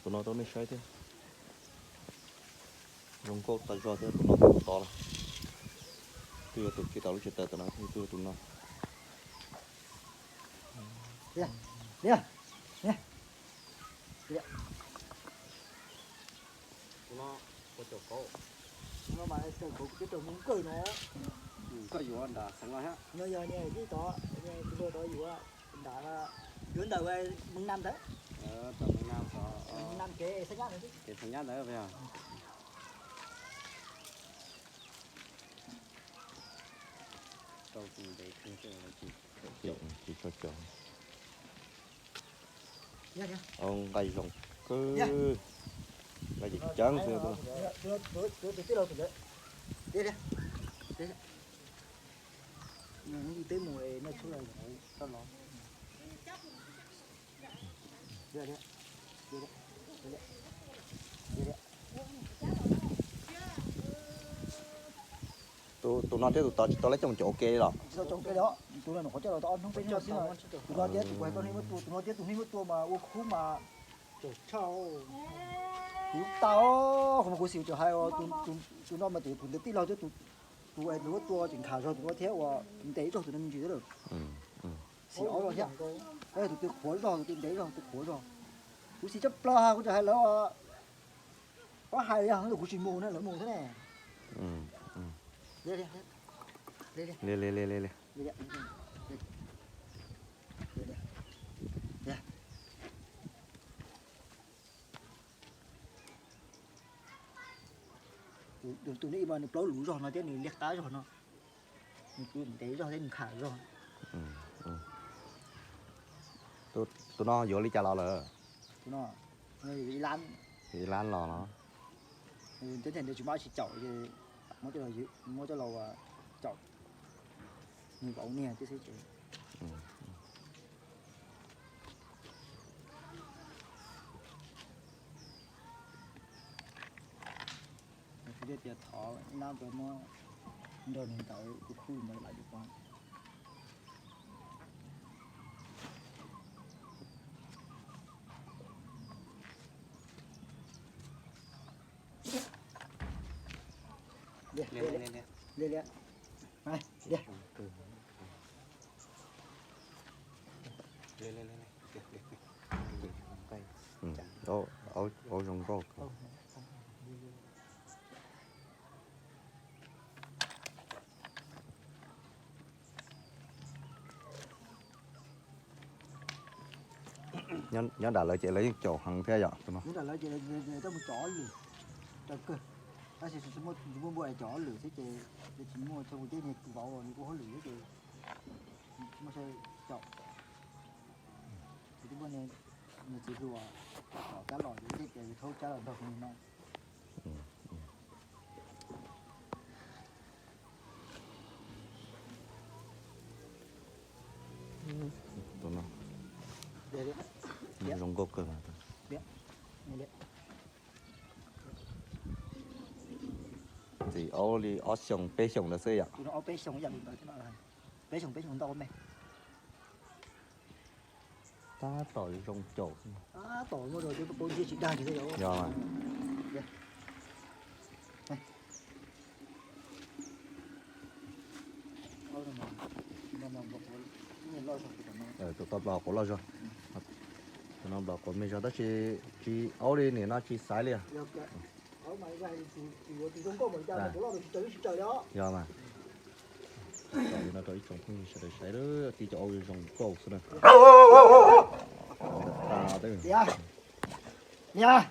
Tus no rau nej saib thiab. Zoo nkauj tag zog thiab tus no thiab tus tod na. Twb yog tus khi tau lub tsev taws tus no, twb yog tus no. Koj yuav nram xeev los thiab? Yuav ntawm Meej Nam ntawd. Meej Nam kev xab nyab ntawd. Kev xab nyab ntawd. Tsis tshua caum. Au, nqaij zoo kawg, nqaij ceev ceev xwb. Tus no thiab tus tod tsis tau lab coj mus caum ua ke los? Tsis tau caum ua ke li os. Tus no nyuam qhuav coj los tau ob hnub peb hnub xwb. Tus no thiab tus kuv hais koj hnub muab tua, tus no thiab tus hnub muab tua mas ua khub mas. Kuv tau, qhov mas kuv xav tau hais tus no mas ces kuv ntawd tij laug thiab tus, tus uas tua tseem nkhav zog tus no thiab uas ntev zog tus no me ntsis thiab lawm. Xim ob zog thiab. Tus twg qhuav zog, tus twg ntev zog, tus qhuav zog. Kuv xav tshaj plaws kuv tseem hais lawv, pab hais yog kuv tsis mus na lawv mus thiab ne. Li li li li li. Tus no ib mas nws plaub luv zog no thiab nws liag qab zog no. Nws ntev zog thiab nws nkhav zog. Tus no yuav li cas los lawm? Tus no ib lab. Ib lab los no. Teb ntawd tsis muaj dab tsi caum, muab coj los caum, nws vauv niag tib xwb ces. Kuv thiaj tias thov ib nab rau muab nrog nws ntawd tus khub ntawd lam tus pov. Li li li. Aub zoo nkauj. Nyob nram lawv ces lawv yeej caum heev thiab yom? Nyob nram lawv ces lawv coj mus caum ob lwm, raws kawg. Tab sis tsis muaj npua es caum ob lwm thiab ces tsis muaj chaw mus teb, niag vauv nws ua hauj lwm thiab ces tsis muaj chaw caum. Ces twb muaj niag txiv hluas tom cab los ces thiaj tias yus thauj cab los nrog nws no. Tus no zoo nkauj kawg. Ntxim aub li ob xyoos peb xyoos ntawd xwb yom. Peb xyoos peb xyoos ntau me. Tab tom zoo caum xwb. Tab tom muaj zog thiab, pab ntsia tsis dag li thiab yom. Yog mas. Tus tod nplos quav loj zog. Tus no nplos quav me zog tab sis tsis aub li, nim no tsis xaiv li. Yog mas. Tom li no rau ib tsoom phooj ywg sawv daws saib, tib cov aub zoo nkauj xwb na. Ntawm tas teb. Niam, niam,